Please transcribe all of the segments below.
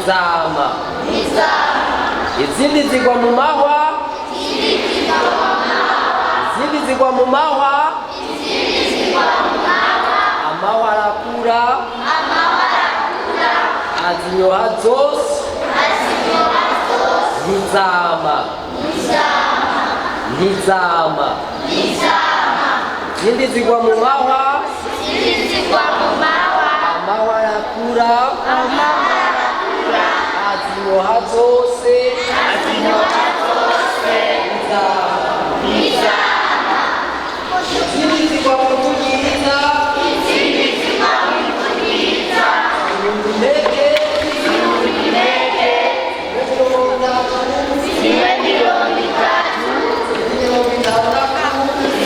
Ntizama. Izindi zigwa mu mahwa. Izindi zigwa mu mahwa. Amahwa arakura. Azinyoha zose. Ntizama. Ntizama. Izindi zigwa mu mahwa. Amahwa arakura. Azinyoha zose. Ntizama. Izindi zigwa mu ivu ryiza. Zirunda intege. Zimwe 30.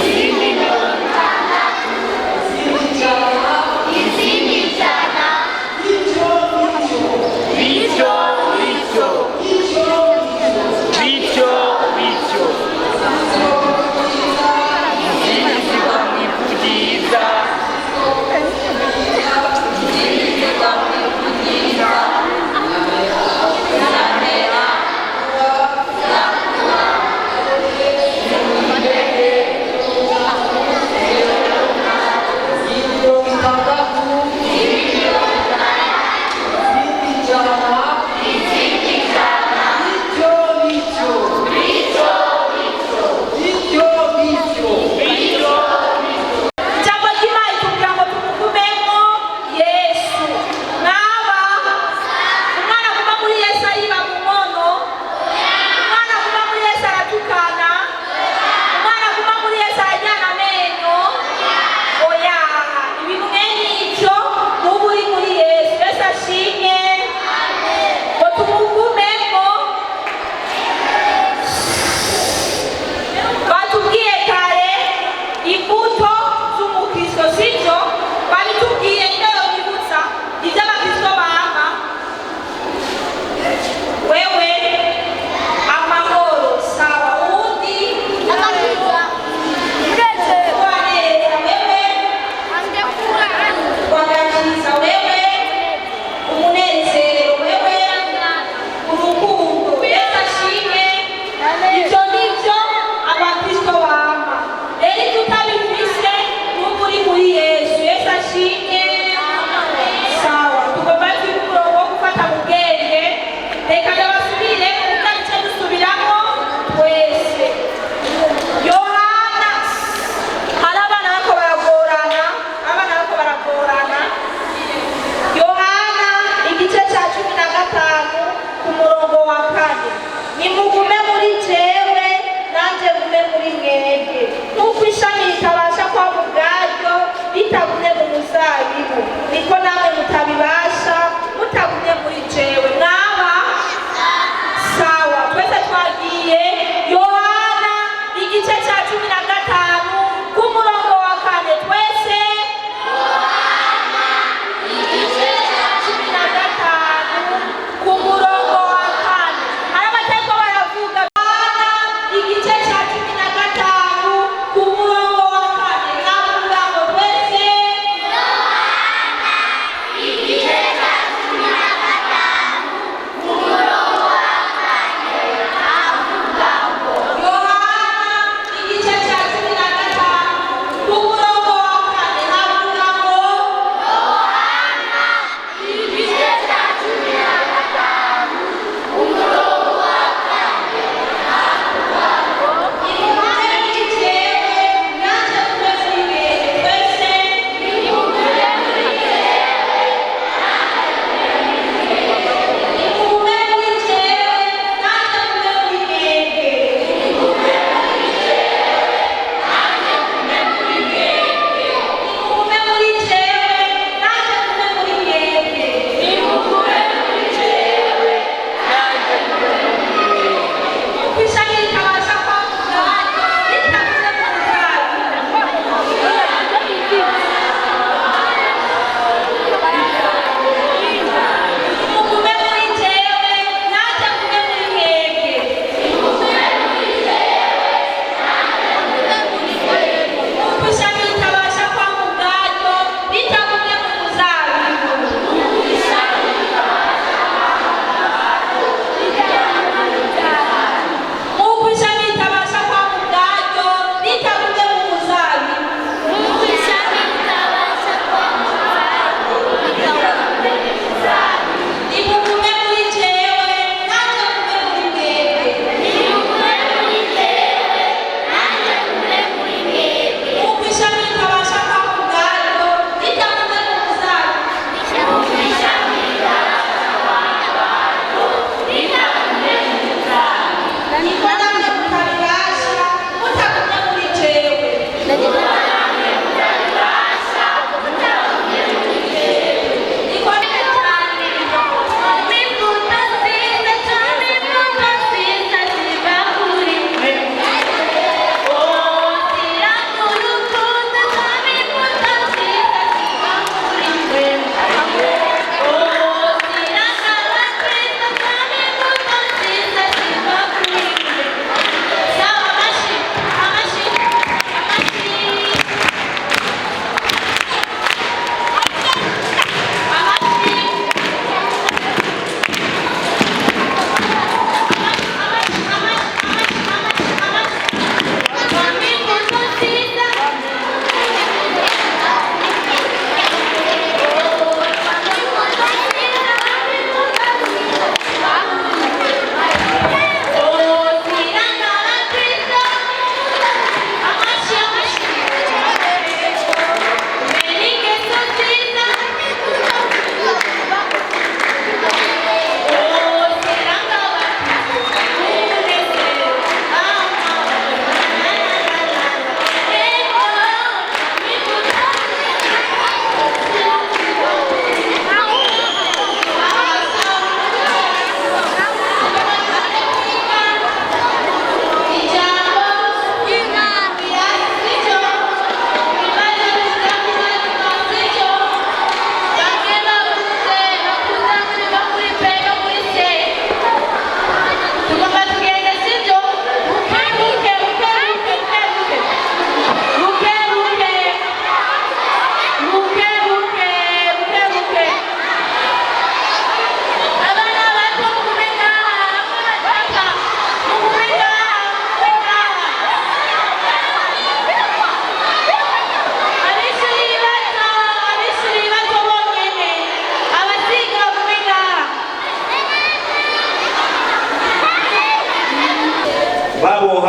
Izindi 60. Izindi 100. Bityo bityo. Bityo bityo. Bityo bityo.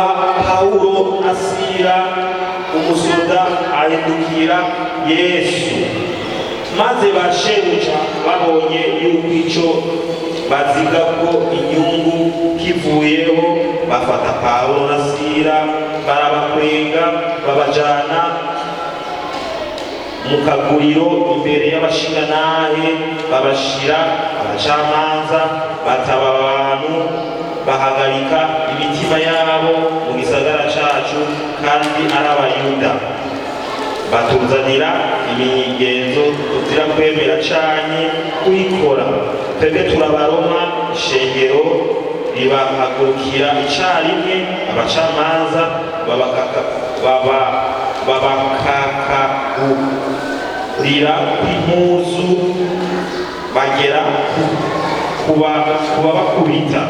Baboha Pawulo na Sila. Umusoda ahindukira Yesu. Maze ba shebuja babonye yuko ico baziga ko inyungu kivuyeho, bafata Pawulo na Sila, barabakwega, babajana mu kaguriro imbere y'abashingantahe, babashira abacamanza. Bataba abantu bahagarika imitima yabo mu gisagara cacu, kandi ari Abayuda, batuzanira imigenzo tuzira kwemera canke kuyikora. Twebwe turabaroma. Ishengero ribahagurukira icarimwe, abacamanza babakakagurira kw'impuzu, bagera kubabakubita.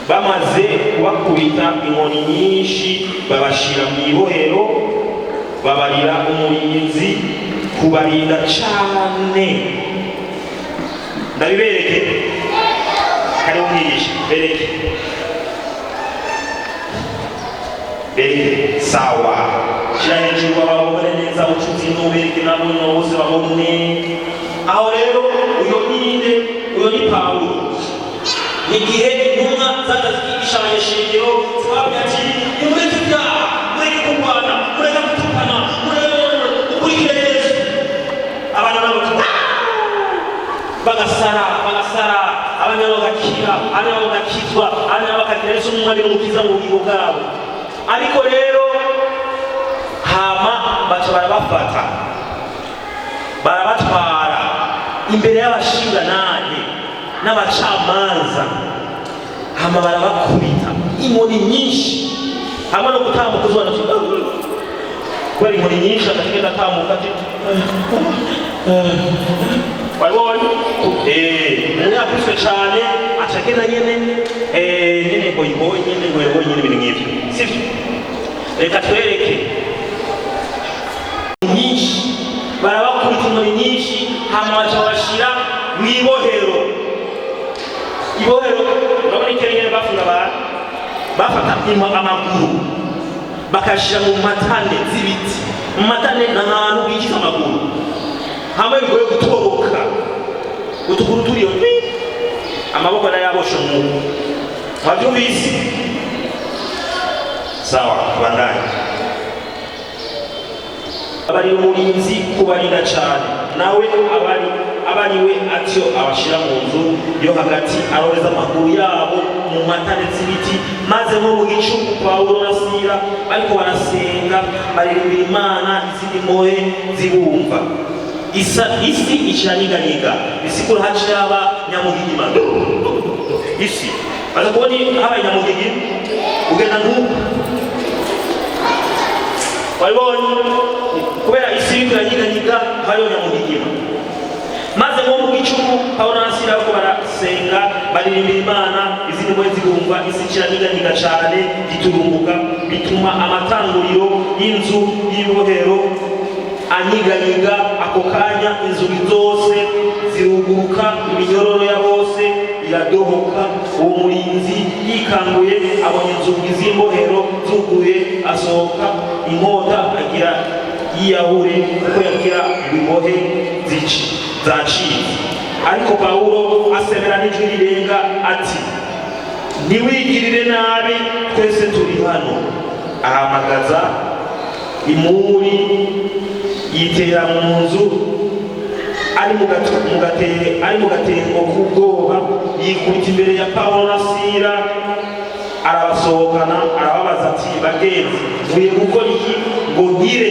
Bamaze kubakubita inkoni nyinshi, babashira mu ibohero, babarira umurinzi kubarinda cane. Ndabibereke, kariho umwigisha. Bereke, bereke. Sawa, shira hejuru bababone neza. Ucuzi n'ubereke nabo bose babone. Aho rero uyo ninde? Uyo ni Pawulo. Igihe intumwa zaza zikigisha abanyeshengero, zikababwira ati: "Nimureke ibyaha, mureke kurwana, mureke gutukana, mukurikire Yesu." Abana nabo bagasara, bagasara, abana bagakira, abana bagakizwa, abana bakagira Yesu n'Umwami n'Umukiza mu bugingo bwabo. Ariko rero hama baca barabafata, barabatwara imbere y'abashingantahe n'abacamanza, hama barabakubita inkoni nyinshi, hamwe no gutambuka uzubona kubera inkoni nyinshi, akagenda atambuka ati wabibonye. Umuntu yakubiswe cane aca agenda nyene nyene hoyihoyi, nyene hoyihoyi nyene, ibintu nk'ivyo, sivyo? Reka twereke nyinshi. Barabakubita inkoni nyinshi, hama baca babashira mw'ibohero. Ibohero urabona ikere nyene bafunga abantu, bafata amaguru bakashira mu matane z'ibiti. Mu matane ni ahantu binjiza amaguru hamwe bigoye gutoroka, utuguru turiyo twi, amaboko nayo yaboshe umwuka. Wavyumvise? Sawa, bandanye. Abari umurinzi kubarinda cane, nawe abari abariwe atyo abashira mu nzu yo hagati, aroreza amaguru yabo mu matane z'ibiti. Maze nko mu gicuku, Pawulo na Sila bariko barasenga, baririmbira Imana, izindi mbohe zibumva. Isa isi iciranyeganyega, bisigura haciye haba nyamugigima. Isi baza kubona habaye nyamugigima, ugenda nk'uku, wabibonye? Kubera isi iriko iranyeganyega, hariho nyamugigima. Maze nko mu gicuku, Pawulo na Sila bariko barasenga, baririmbira Imana, izindi mbohe zibumva. Isi iranyeganyega cane giturumbuka, bituma amatanguriro y'inzu y'ibohero anyiganyiga. Ako kanya inzugi zose ziruguruka, iminyororo ya bose iradohoka. Uwo murinzi yikanguye, abonye inzugi z'imbohero zuguye, asohoka inkota, agira yiyahure, kuko yagira ngo imbohe zacitse. Ariko Pawulo asemera n'ijwi rirenga ati: "Ntiwigirire nabi, twese turi hano." Ahamagaza imuri, yitera mu nzu ari mu gatengo k'ubwoba, yikubita imbere ya Pawulo na Sila, arabasohokana, arababaza ati: "Bagenzi, nkwiye gukora iki ngo nkire?"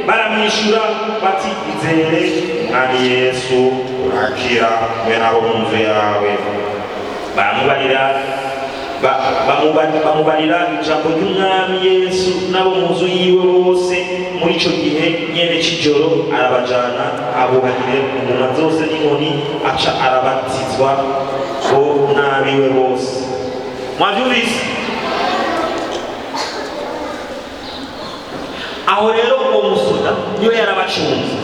Baramwishyura bati: "Izere Umwami Yesu, urakira, we n'abo mu nzu yawe." Baramubarira bamubarira ijambo ry'Umwami Yesu n'abo mu nzu yiwe bose. Muri ico gihe nyene c'ijoro arabajana, abuhagire inguma zose n'inkoni, aca arabatizwa, bo n'abiwe bose. Mwavyumvise? Aho rero uwo musoda niwe yarabacunze,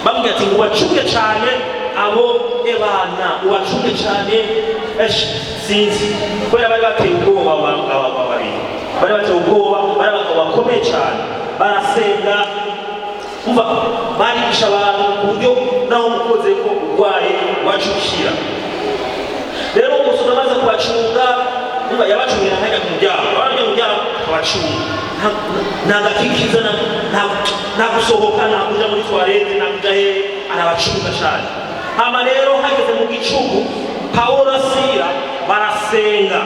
bamubwira ati ngo ubacunge cane abo. bana ubacunge cyane. Esh, sinzi, kubera bari bateye ubwoba. Aba babiri bari bateye ubwoba, bari abagabo bakomeye cyane, barasenga. Umva, barigisha abantu ku buryo naho umukoze ko urwaye wacukira. Rero umusozi amaze kubacunga, umva, yabacungira nkajya ku muryango, abajya mu muryango akabacunga. Nta gakikiza, nta gusohoka, nta kuja muri toilette, nta kuja hehe, arabacunga cyane. Hama rero hageze mu gicuku, Pawulo na Sila barasenga,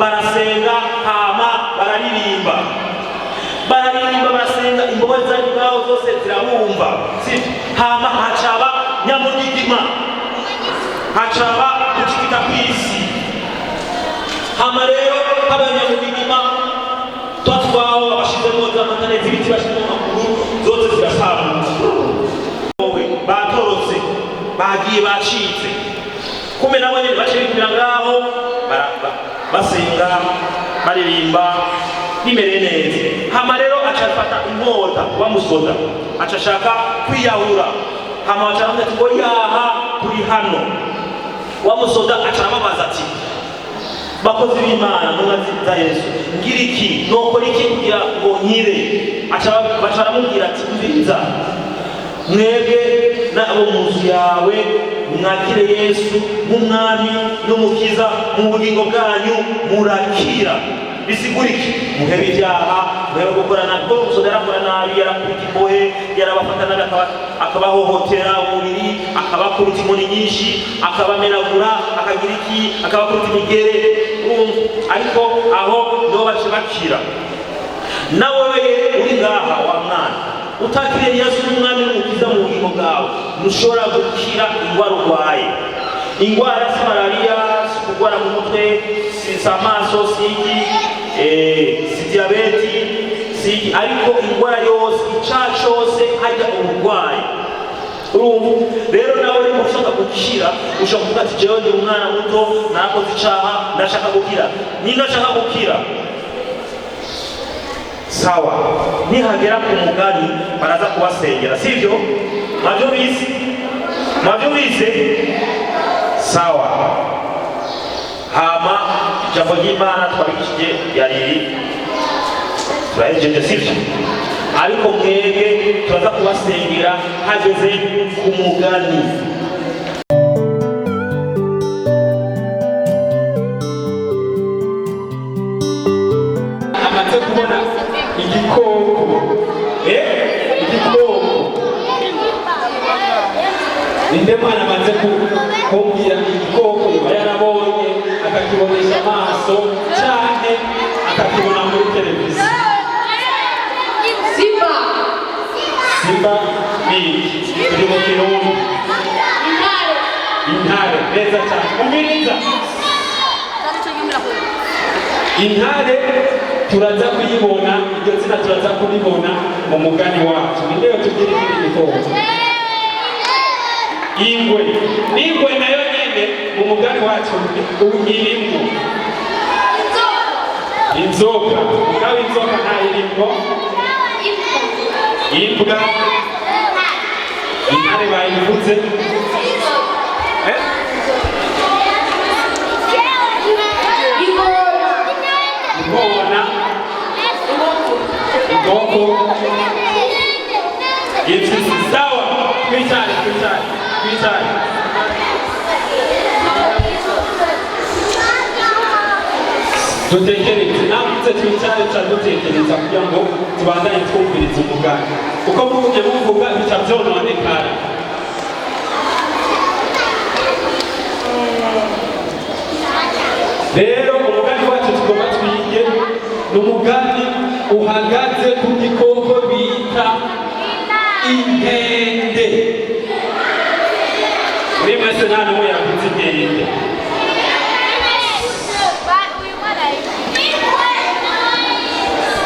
barasenga, hama bararirimba, bararirimba, barasenga, imbohe zari ngaho zose zirabumva, sivyo? Hama hacaba nyamugigima, hacaba gucikita kw'isi. Hama rero habaye nyamugigima, twatwaho abashizemo za matane z'ibiti, bashizemo amaguru, zose zirasabuka. Wowe batorotse, bagiye, bacitse. Kumbe nabo nyene baciye bigumira ngaho, basenga, baririmba, bimereye neza. Hama rero aca afata inkota, bamusoda aca ashaka kwiyahura. Hama baca baravuga ati ngo yaha turi hano. Wa musoda aca arababaza ati: "Bakozi b'Imana, ntumwa za Yesu, ngira iki? Nokora iki kugira ngo nkire?" Aca baca baramubwira ati: "Umviriza, mwebwe n'abo mu nzu yawe mwakire Yesu nk'umwami n'umukiza mu bugingo bwanyu, murakira." Bisigura iki? Muhebe ibyaha, muhebe gukora nabi, kuko umusoda yarakora nabi, yarakubita imbohe, yarabafata nabi, akabahohotera umubiri, akabakubita inkoni nyinshi, akabamenagura, akagira iki, akabakubita imigere. Urumva, ariko aho niho bace bakira. Nawe uri ngaha, wa mwana, utakiriye Yesu nk'umwami n'umukiza mu bugingo bwawe, ntushobora gukira indwara urwaye. Indwara si malariya, si kurwara mu mutwe, si amaso, si iki, si diyabeti, si iki, ariko indwara yose, icyaha cyose, hajya uburwayi. Urumva rero, nawe niba ushaka gukira, ushobora kuvuga ati: "Jewe ndi umwana muto, nakoze icaha, ndashaka gukira." Ninde ashaka gukira? Sawa, nihagera ku mugani baraza kubasengera, sivyo? Mwavyumvise? Mwavyumvise? Sawa. Hama ijambo ry'Imana twabigishije yariri, turahejeje, sivyo? Ariko mwebwe turaza kubasengera hageze ku mugani. Amaze kubona igikoko, igikoko. Ninde mwana amaze kumbwira igikoko yoba yarabonye, akakibonesha amaso canke akakibona muri televiziyo? Simba. Simba ni iki? Turi mu Kirundi. Intare. Intare, neza cyane. Umviriza, intare turaza kuyibona, iryo zina turaza kuribona mu mugani wacu. Ninde tubwira ikindi gikoko? Ingwe. N'ingwe nayo nyene mu mugani wacu irimwo. Inzoka, mugabo inzoka ntayirimwo. Imbwa, intare bayivuze. Eh? Ingona. Ingona, inkoko, impyisi. Sawa, twicare, twicare, twicare. Dutekereze. Navuze twicare, ca dutekereza kugira ngo tubandanye twumviriza umugani, uko muvugye muvuga bica vyononekara. Rero umugani wacu tugomba twige ni umugani uhagaze ku gikoko bita inkende. Muri mwese nta n'umwe yavuze inkende.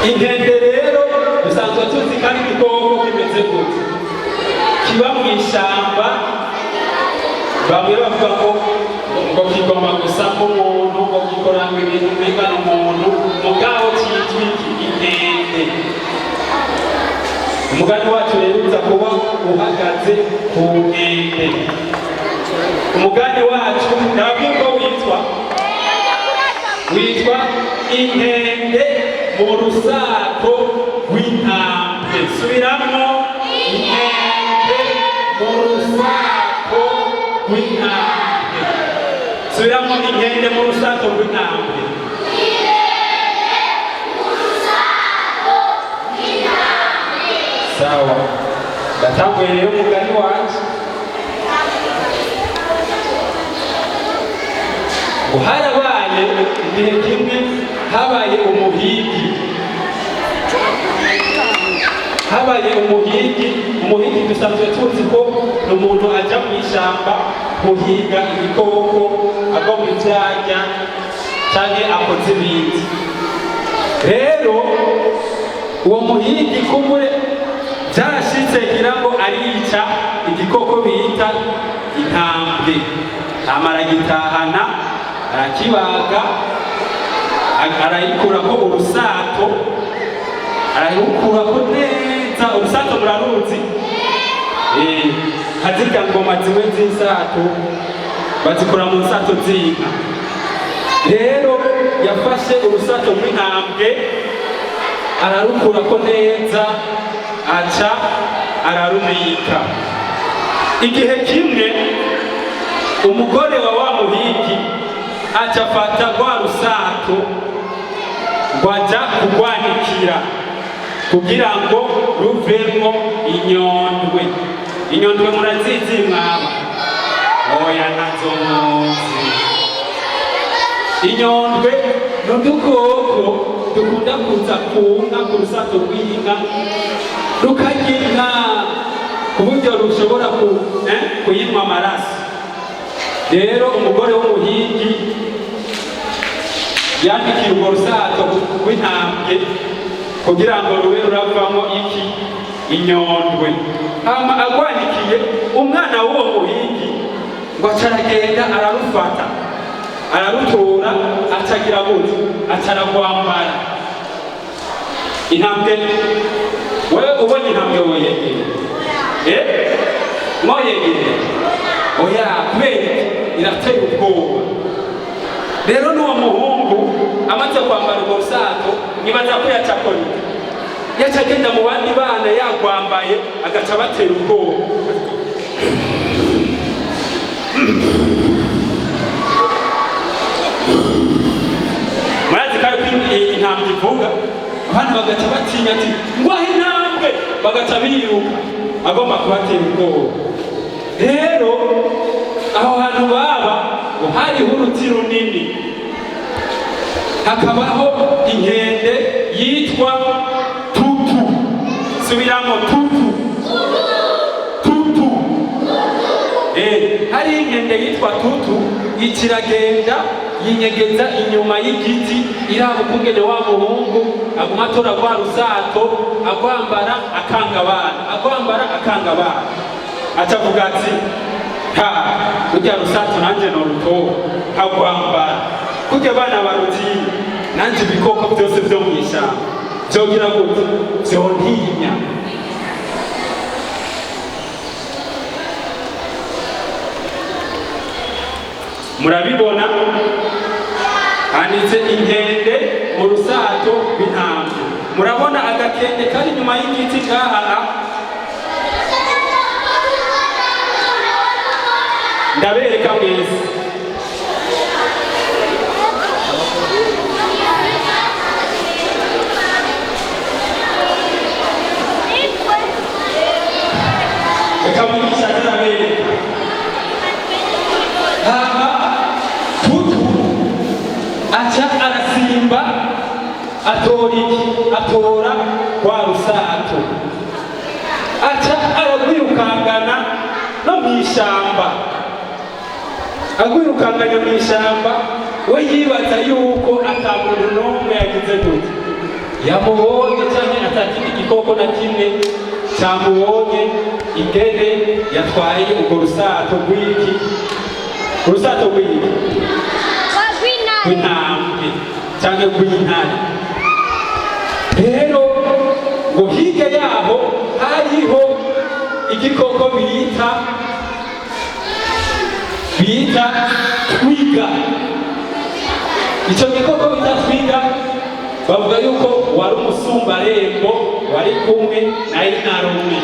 Inkende rero dusanzwe tuzi kandi igikoko kimeze gute? Kiba mu ishyamba. Bamwe bavuga ko ngo kigomba gusa nk'umuntu, ngo gikora ngo ibintu umenga n'umuntu, mugabo cyitwa iki? Inkende. Umugani wacu rero uza kuba uhagaze ku nkende. Umugani wacu nababwiye ko witwa Inkende mu rusato rw'intambwe. Subiramo: inkende mu rusato rw'intambwe. Subiramo: inkende mu rusato rw'intambwe. Sawa, ndatanguye rero umugani wanje. Ngo harabaye igihe kimwe, habaye umuhigi, habaye umuhigi. Umuhigi dusanzwe tuzi ko ni umuntu ajya mu ishyamba guhiga ibikoko, agomba ibyo arya canke akoze ibindi. Rero uwo muhigi kumure byarashitse ngira ngo arica igikoko bita intambwe, hama aragitahana, arakibaga, arayikurako urusato, ararukurako neza. Urusato muraruzi? Nka zirya ngoma zimwe z'insato bazikura mu nsato z'inka. Rero yafashe urusato rw'intambwe, ararukurako neza, aca ararubika. Igihe kimwe umugore wa wa muhigi aca afata rwa rusato ngo aja kurwanikira kugira ngo ruvemwo inyondwe. Inyondwe murazizi mwaba? Oya, ntazo muzi. Inyondwe ni udukoko dukunda kuza ku nka, ku rusato rw'inka, rukarya inka ku buryo rushobora kuyinywa amaraso. Rero umugore w'umuhigi yandikiye urwo rusato rw'intambwe kugira ngo rube ruravamo iki? Inyondwe. Hama agwanikiye, umwana w'uwo muhigi ngo aca aragenda, ararufata, ararutora, acagira gute? Aca aragwambara. Intambwe, wewe ubonye intambwe woyegera? Mwoyegera? Oya. Kubera iki? Irateye ubwoba. Rero n'uwo muhungu amaze kwambara urwo rusato, nibaza ko yaca akora iki? Yaca agenda mu bandi bana yagwambaye, agaca batera ubwoba. Murazi ko ariko intambwe ivuga, abana bagaca batinya, ati ngwaho intambwe, bagaca biruka, agomba kubatera ubwoba. Rero aho hantu baba ngo hariho uruti runini, hakabaho inkende yitwa Tutu. Subiramo: Tutu, Tutu. Hari inkende yitwa Tutu, ikiragenda yinyegeza inyuma y'igiti, iraba ukungene wa muhungu aguma atora rwa rusato, agwambara akanga abana, agwambara akanga abana. Acavuga ati: "Ha, rurya rusato nanjye norutora nkagwambara, kurya abana barutinya, nanjye ibikoko byose byo mu ishyamba vyogira gute? Vyontinya." Murabibona, handitse inkende mu rusato rw'intambwe. Murabona agakende kari inyuma y'igiti ngaha? Ndabereka mwese. Reka mwigisha turabereka. Hama Tutu aca arasimba, atora iki? Atora rwa rusato, aca aragwirukangana no mw'ishamba, agwirukanganya mw'ishamba. We yibaza yuko ata muntu n'umwe yagize gute? Yamubonye, canke ata kindi gikoko na kimwe camubonye ingene yatwaye urwo rusato rw'iki? Urusato rw'iki? Rw'intambwe canke rw'intare. Rero ngo hirya yaho hariho igikoko bita Bita twiga. Icyo gikoko bita twiga bavuga yuko wari umusumbarembo wari kumwe na inarume.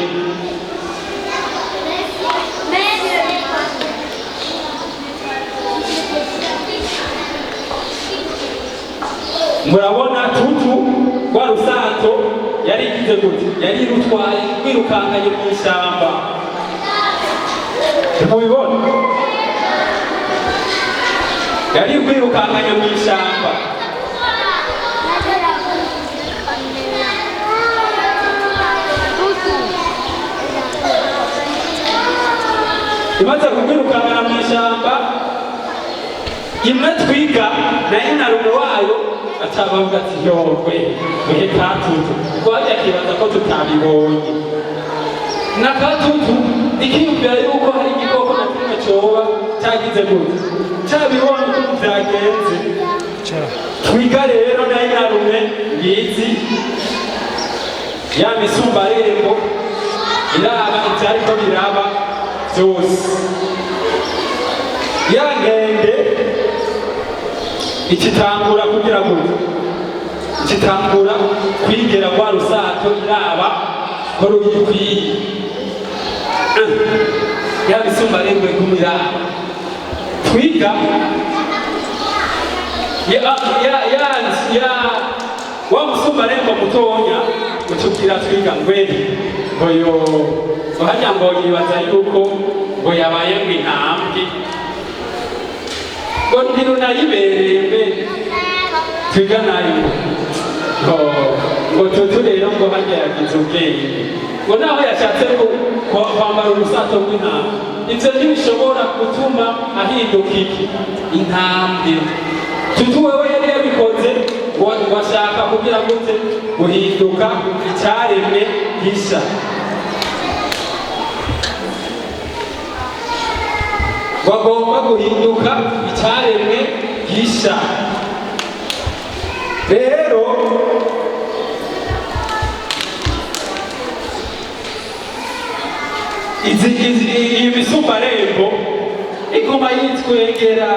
Murabona Tutu, rwa rusato yari igize gute? Yari rutwaye, rwirukankanye mu ishyamba. Ntimubibona? Yari rwirukankanye mu ishyamba. Imaze kurwirukankana mu ishyamba, imwe twiga na inarume wayo aca bavuga ati: "Yorwe wehe katutu," kuko hajya akibaza ko tutabibonye. Na katutu ikiyumvira yuko hari igikoko na kimwe coba cyagize gute, cabibonye ukuntu vyagenze. Twiga rero na inarume ngizi ya misumbarembo iraba ivyariko biraba vyose. Ya nkende ikitangura kugira gute? Ikitangura kwigera rwa rusato, iraba ko ruyikwiye. Ya misumbarembo iguma iraba twiga ya ya ya ya wa musumbarembo mutonya, utubwira twiga ngweri ngo yo ngo hajya ngo yibaza yuko ngo yabaye ngo intambwe, ngo ntirunayibereye mbe. Twiga nayo ngo Tutu rero ngo hajya yagize ubwenge, ngo naho yashatse kwambara urusato rw'intambwe, ivyo ntibishobora gutuma ahinduka iki? Intambwe. Tutu wewe yari yabikoze ngo ashaka kugira gute? Guhinduka icyaremwe gisha. Ngo agomba guhinduka icyaremwe gisha. Rero izi iyi misumbarembo iguma yitwengera,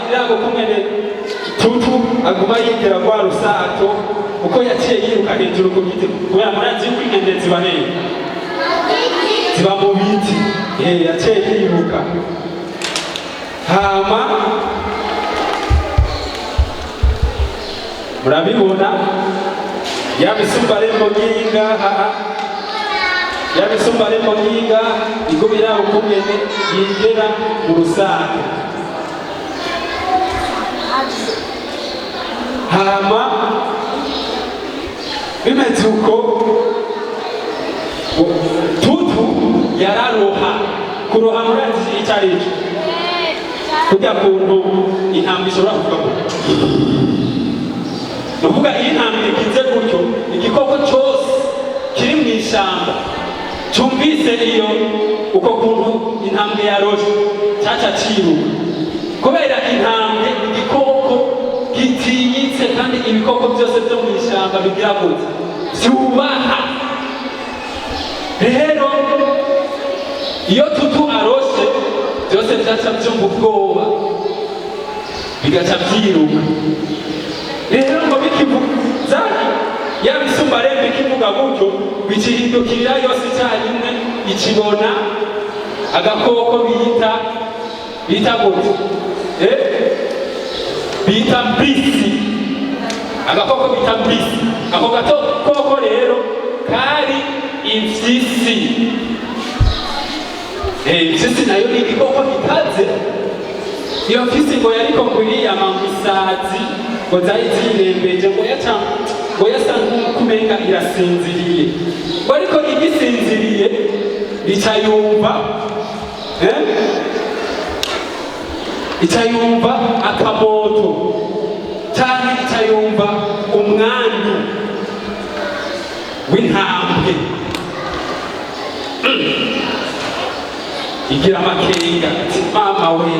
irago kumene Tutu aguma yigera rwa rusato, uko yaciye yiruka hejuru ku giti, kubera murazi yuko inkende ziba hehe? Ziba mu biti. Yaciye yiruka. Hama murabibona ya misumbarembo ngingaha, ya misumbarembo nginga iguma iraba ukungene yigera mu rusato. Hama bimeze uko, Tutu yararoha. Kuroha murazi icyo ari cyo? Kurya kuntu intambwe ishobora kuvuga ngo, ni ukuvuga iyo intambwe igize gutyo, igikoko cyose kiri mu ishyamba cyumvise iyo uko kuntu intambwe yaroshe cyaca ciruka, kubera intambwe igikoko gitinyitse, kandi ibikoko byose byo mu ishyamba bigira gutya byubaha. Rero iyo Tutu aroshe, byose byaca byumva ubwoba, bigaca byiruka. Rero ngo bikivuza, ya misumbarembo ikivuga gutyo, bikihindukirira yose icyarimwe, ikibona agakoko bita gutyo, bita mbisi. Agakoko bita mbisi, ako gakoko rero kari impyisi. Impyisi nayo ni igikoko gikaze. Iyo mpyisi ngo yariko ngo iriyama ngo isazi ngo zari zirembeje, ngo yaca ngo yasa nk'uko umenga irasinziriye, ngo ariko igisinziriye ica yumva, ica yumva akamoto canke ica yumva umwandu w'intambwe, igira amakenga ati: "Mama we,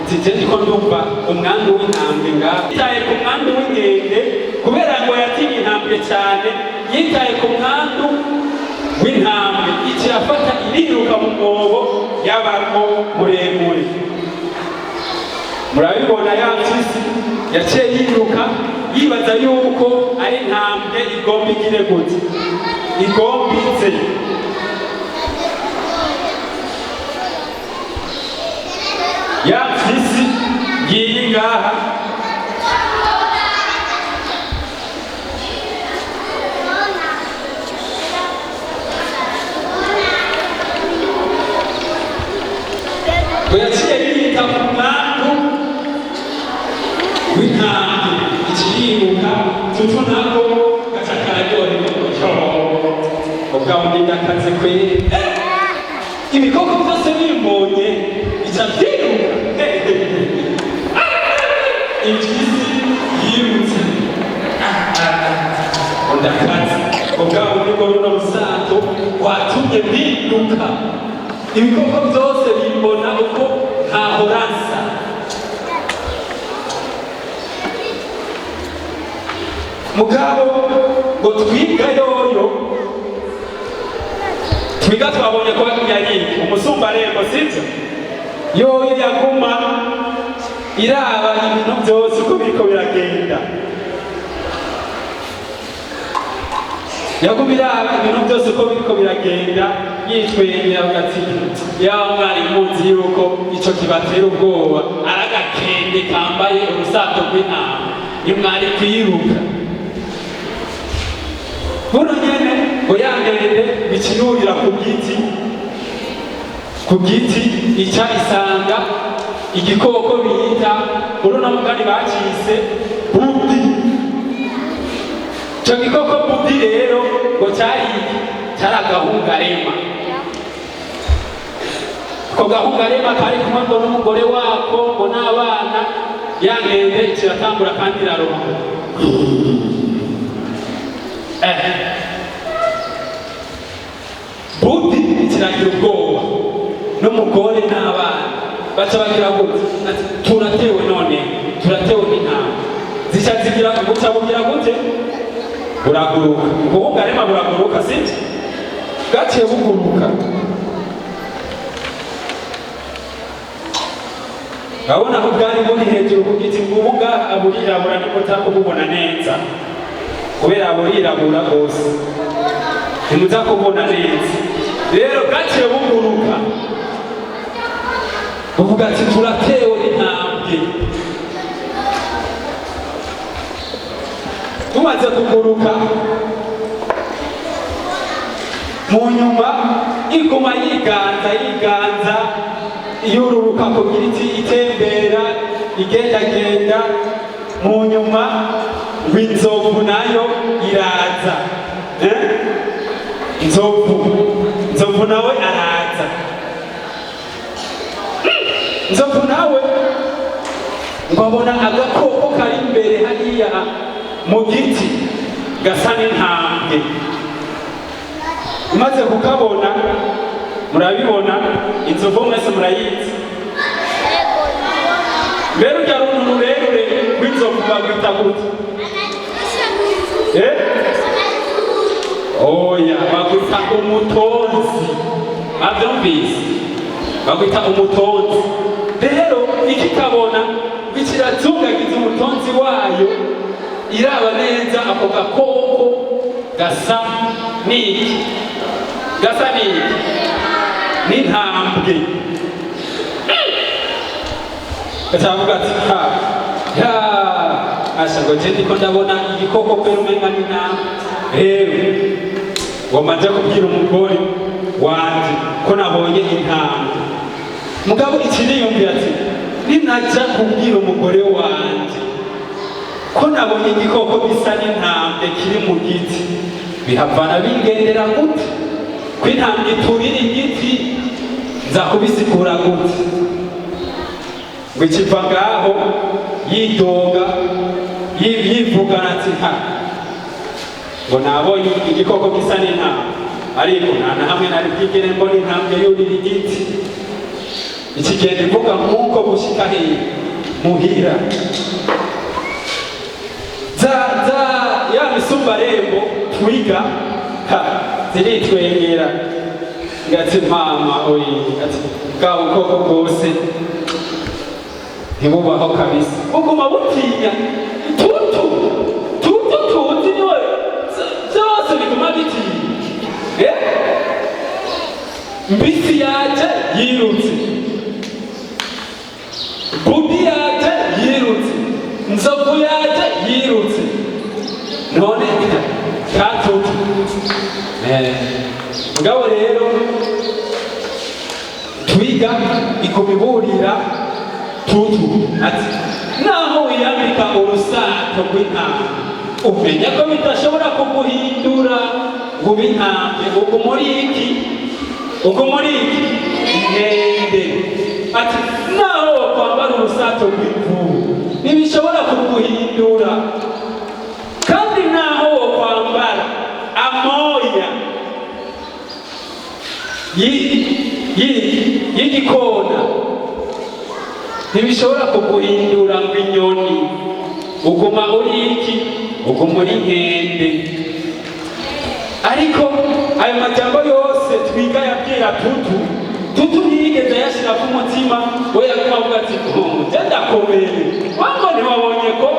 tije ndiko ndumva umwandu w'intambwe ngaho." Yitaye ku mwandu w'inkende, kubera ngo yatinye intambwe cyane. Yitaye ku mwandu w'intambwe, ikirafata iriruka mu mwobo yabamo muremure. Murabibona, ya mpyisi yaciye yiruka, yibaza yuko ari intambwe igomba igire gute, igomba ize. Ya mpyisi ngiyi ngaha. Ngo yaciye yita ku mwandu w'intambwe, ikiriruka tutu nako gaca kararyoherwa. Ubwa bundi ndakaze kweri. Ibikoko byose bimbonye bica byiruka. Impyisi yirutse, ndakaze ubwa bundi ngo runo rusato watumye biruka, ibikoko byose bimbona uko ntahora nsa. Mugabo ngo twiga yoyo, twiga twabonye ko yari umusumbarembo, sibyo? Yoyo yaguma iraba ibintu byose uko biriko biragenda, yaguma iraba ibintu byose uko biriko biragenda, yitwengera ati: "Yaba mwari muzi yuko ico kibatera ubwoba ari agakende kambaye urusato rw'intama, nimwari kwiruka." Buno nyene ngo ya ndende bikinurira ku giti, ku giti ica isanga igikoko bita, muri uno mugani bacise budi. Ico gikoko budi rero ngo cari iki? Cari agahungarema. Ako gahungarema kari kumwe ngo n'umugore wako ngo n'abana. Ya ndende kiratangura kandi irarongo. Budi kiragira ubwoba n'umugore n'abana, baca bagira gute? Ati: "Turatewe none, turatewe n'intama." Zica zigira buca bugira gute? Buraguruka. Ubuhungarema buraguruka, sibyo? Bwaciye buguruka. Urabona ko bwari buri hejuru ku giti. Ubu ngaha burirabura, ntimuta kububona neza kubera burirabura rwose, ntimuza kubona neza. Rero bwaciye buguruka, buvuga ati: "Turatewe n'intambwe." Tumaze kuguruka, mu nyuma iguma yiganza, yiganza, yururuka ku giti, itembera, igendagenda. Mu nyuma ngo inzovu nayo iraza. Eh? Nzovu nawe araza. Nzovu nawe ngo abona agakoko kari imbere hariya mu giti gasa n'intambwe. Imaze kukabona, murabibona, inzovu mwese murayizi. Mbere urya runtu rurerure rw'inzovu bagwita gute? Eh? Oya, bagwita umutonzi. Bavyumvise? Bagwita umutonzi. Rero ikikabona kirazungagiza umutonzi wayo, iraba neza ako gakoko gasa n'iki? Gasa n'iki? N'intambwe. Gacavuga ati: "Ha ya asha, ngo je ndiko ndabona igikoko kwera umenga n'intambwe. Rero ngomba nje kubwira umugore wanje ko nabonye intambwe." Mugabo ikiriyumvira ati: "Ninaja kubwira umugore wanje ko nabonye igikoko gisa n'intambwe kiri mu giti, bihavana bingendera gute? Ko intambwe iturira igiti, nza kubisigura gute?" Ngo ikiva ngaho yidoga, yivugana ati: "Ha, ngo nabonye igikoko gisa n'intambwe, ariko nta na hamwe nari bwigere mbona intambwe yurira igiti." Ikigenda ivuga nk'uko gushika hehe? Muhira. Za za ya misumbarembo twiga, ha, ziritwengera ngati: "Mama oyi," ati, "bwa bukoko bwose." Ntibubaho kabisa, buguma butinya Tutu. Tutu tuzi niwe byose biguma bitinya. Eh? Mbisi yaje yirutse, Bubi yaje yirutse, Nzovu yaje yirutse, none ka Tutu. Mugabo rero Twiga iguma iburira Tutu ati: "Naho wiyambika urusato rw'intama, umenya ko bidashobora kuguhindura ngo ube intambwe. Uguma uri iki? Uguma uri iki? Inkende." Ati: "Naho wakwambara urusato rw'imvubu, ntibishobora kuguhindura. Kandi naho wokwambara amoya y'igikona, ntibishobora kuguhindura ngo inyoni. Uguma uri iki? Uguma uri inkende." Ariko ayo majambo yose Twiga yabwira Tutu, Tutu ntiyigeze ayashyira ku mutima. We yaguma avuga ati: "Je ndakomeye wango, ntiwabonye ko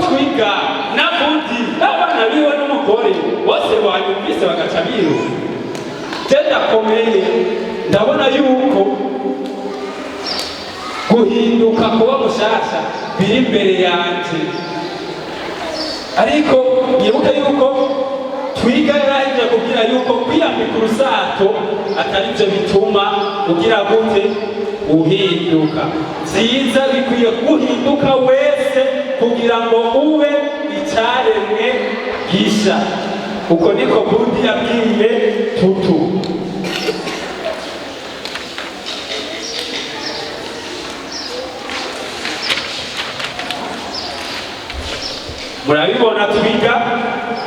Twiga na Budi n'abana biwe n'umugore bose banyumvise bagaca biruka? Je ndakomeye, ndabona yuko guhinduka kuba mushasha biri imbere yanje." Ariko mwibuke yuko Twiga yarahejeje kubwira yuko kwiyambika urusato atari byo bituma ugira gute? Uhinduka. Byiza bikwiye guhinduka wese kugira ngo ube icyaremwe gisha. Uko niko Budi yabwiye Tutu. Murabibona, Twiga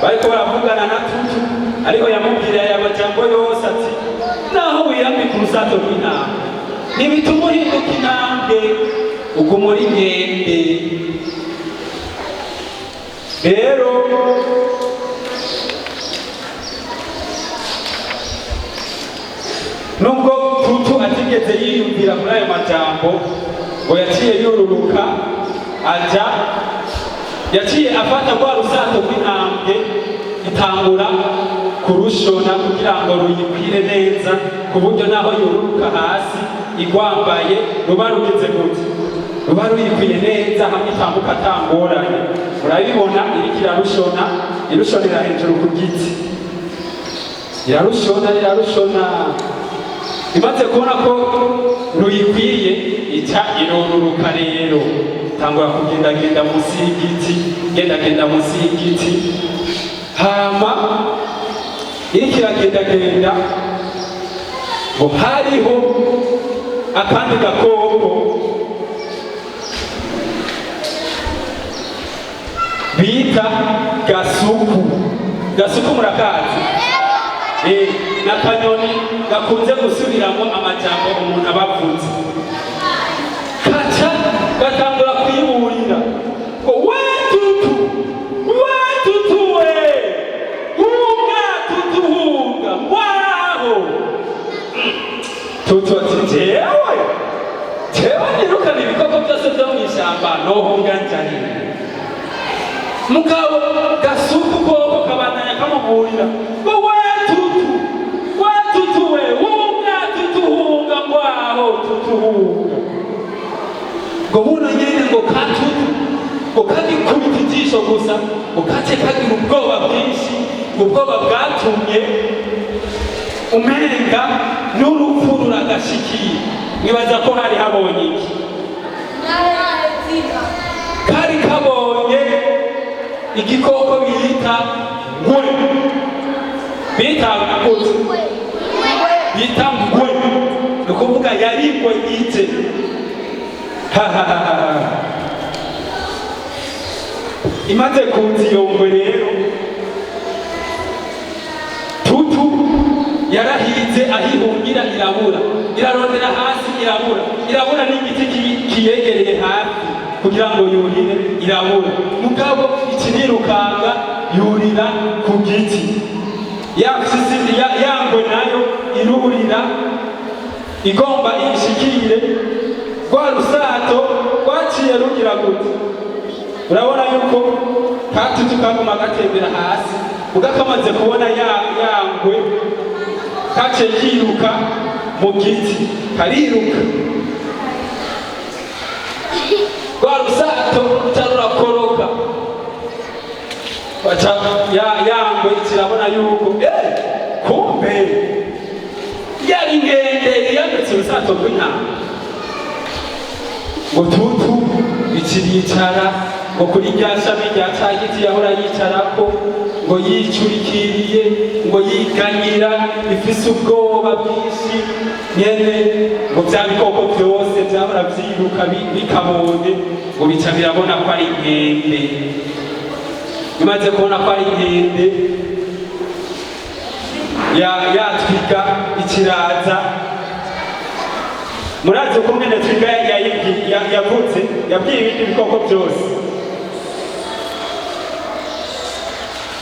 bariko baravugana na Tutu, ariko yamubwira aya majambo yose ati: "Naho wiyambika urusato rw'intama, ntibituma uhinduka intambwe, uguma uri inkende." Rero nubwo Tutu atigeze yiyumvira muri ayo majambo, ngo yaciye yururuka aja, yaciye afata rwa rusato rw'intambwe, itangura kurushona kugira ngo ruyikwire neza, ku buryo naho yururuka hasi igwambaye ruba rugize gute? Ruba ruyikwiye neza, hamwe itambuka atangorane. Murabibona, iriko irarushona, irushonera hejuru ku giti, irarushona, irarushona. Imaze kubona ko ruyikwiye, ica irururuka. Rero tangura kugendagenda munsi y'igiti, gendagenda munsi y'igiti. Hama iriko iragendagenda, ngo hariho akandi gakoko bita gasuku. Gasuku murakazi? N'akanyoni gakunze gusubiramo amajambo umuntu aba avuze. Kaca gatangura kwiburira ngo: "We Tutu, we Tutu, we hunga, Tutu hunga ngwaho." Tutu ati: "Jewe, jewe nirukana ibikoko byose byo mu ishyamba, nohunga njani?" Mugabo gasuku koko kabandanya kamuburira ngo: "We Tutu, we Tutu, we hunga, Tutu hunga ngwaho, Tutu hunga." Ngo buno nyene ngo ka Tutu ngo kagikubita ijisho gusa, ngo kace kagira ubwoba bwinshi. Ubwoba bwatumye umenga n'urupfu ruragashikiye. Mwibaza ko hari habonye iki? Kari kabonye igikoko bita ngwe. Bita gute? Bita ngwe. Ni ukuvuga yari ingwe ije. Hahahaha. Imaze kuza iyo ngwe rero, Tutu yarahize aho ihungira irabura, irarondera hasi irabura, irabura n'igiti kiyegereye hafi kugira ngo yurire irabura. Mugabo ikinirukanga yurira ku giti. Ya mfyisi ya ngwe nayo irurira igomba ishikire. Rwa rusato rwaciye rugira gute? Urabona yuko katutu kaguma gatembera hasi, ubwo kamaze kubona ya yangwe kaciye kiruka mu giti, kariruka. Rwa rusato ruca rurakoroka, baca ya yangwe kirabona yuko kumbe yari inkende yambitse urusato rw'intama. Ngo tutu ikiricara ngo kuri rya shami rya ca giti yahora yicarako, ngo yicurikiriye, ngo yiganyira, ifise ubwoba bwinshi nyene. Ngo vya bikoko vyose vyahora vyiruka bikabonye, ngo bica birabona ko ari inkende. Bimaze kubona ko ari inkende, ya twiga ikiraza. Murazi uko mwene twiga yavutse, yabwiye ibindi bikoko byose.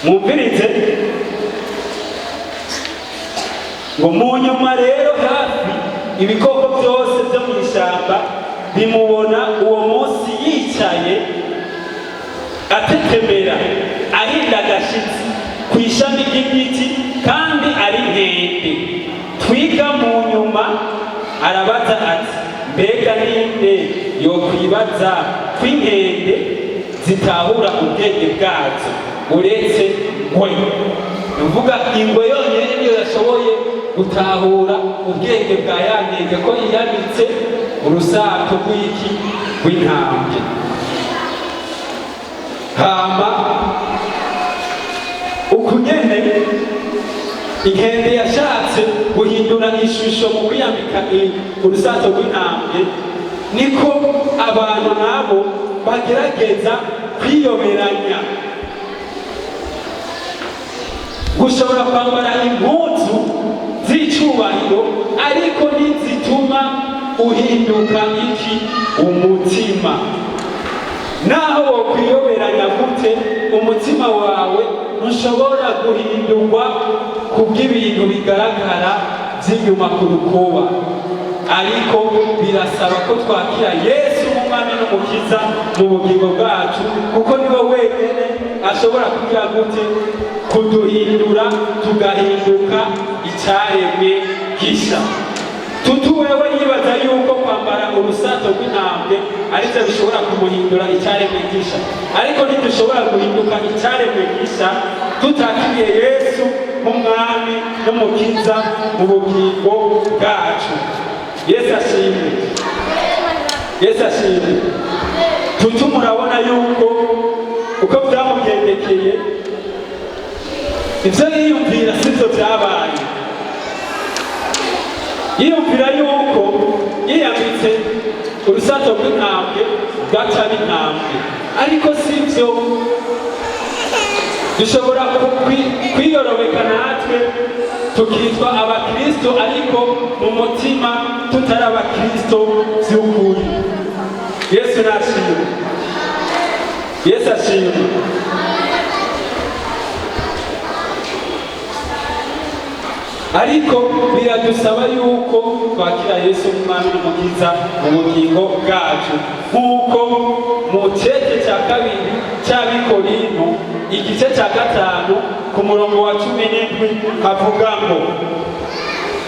Mwumvirize ngo mu nyuma rero hafi ibikoko byose byo mu ishyamba bimubona uwo munsi yicaye atetemera, ahinda agashitsi ku ishami ry'igiti, kandi ari nkende. Twiga mu nyuma arabaza ati: "Mbega ninde yokwibaza ko inkende zitahura ubwenge bwazo uretse ngwe?" Ni ukuvuga ingwe yonyine niyo yashoboye gutahura ubwenge bwa ya nkende ko yiyamitse urusato rw'iki? Rw'intambwe. Hama ukunyene inkende yashatse guhindura ishusho mu kwiyambika urusato rw'intambwe, niko abantu nabo bagerageza kwiyoberanya. Gushobora kwambara impuzu z'icubahiro, ariko ntizituma uhinduka iki? Umutima. Naho wokwiyoberanya gute, umutima wawe ntushobora guhindurwa kubw'ibintu bigaragara by'inyuma ku rukoba. Ariko birasaba ko twakira Yesu nk'umwami n'umukiza mu bugingo bwacu, kuko niwe wenyine ashobora kugira gute? Kuduhindura, tugahinduka icyaremwe gisha. Tutu wewe yibaza yuko kwambara urusato rw'intambwe aribyo bishobora kumuhindura icyaremwe gisha, ariko ntidushobora guhinduka icyaremwe gisha tutakiriye Yesu nk'umwami n'umukiza mu bugingo bwacu. Yesu ashimwe! Yesu ashimwe! Tutu murabona yuko uko byamugendekeye, ibyo yiyumvira sibyo byabaye. Yiyumvira yuko yiyambitse urusato rw'intambwe bwaca b'intambwe, ariko si byo. Dushobora kwiyorobeka natwe tukitwa abakristo, ariko mu mutima tutari abakristo by'ukuri. Yesu nashimwe! Yesu ashimwe! Ariko biradusaba yuko twakira Yesu nk'umwami n'umukiza mu bugingo bwacu, nk'uko mu cete cya kabiri cy'Abikorinto, igice cya 5, ku murongo wa 17, havuga ngo: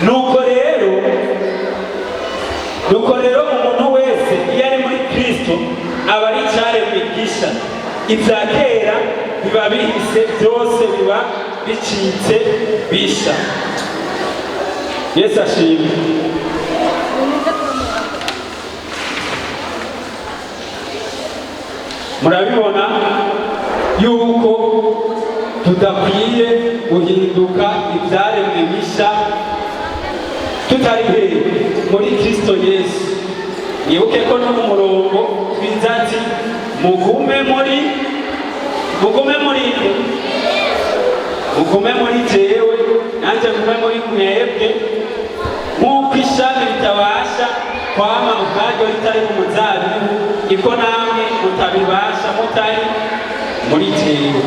Nuko rero umuntu wese iyo ari muri Kristo aba ari icyaremwe gisha, ibya kera biba bihise, byose biba bicitse bisha." Yesu ashimwe! Murabibona yuko tudakwiye guhinduka ibyaremwe bisha tutari hehe? Muri Kristo Yesu. Mwibuke ko no mu murongo twiza ati: Mugume muri, mugume muri jewe, nanjye ngume muri mwebwe, nk'uko ishami ritabasha kwama ubwaryo ritari mu muzabibu, iko namwe mutabibasha mutari muri jewe."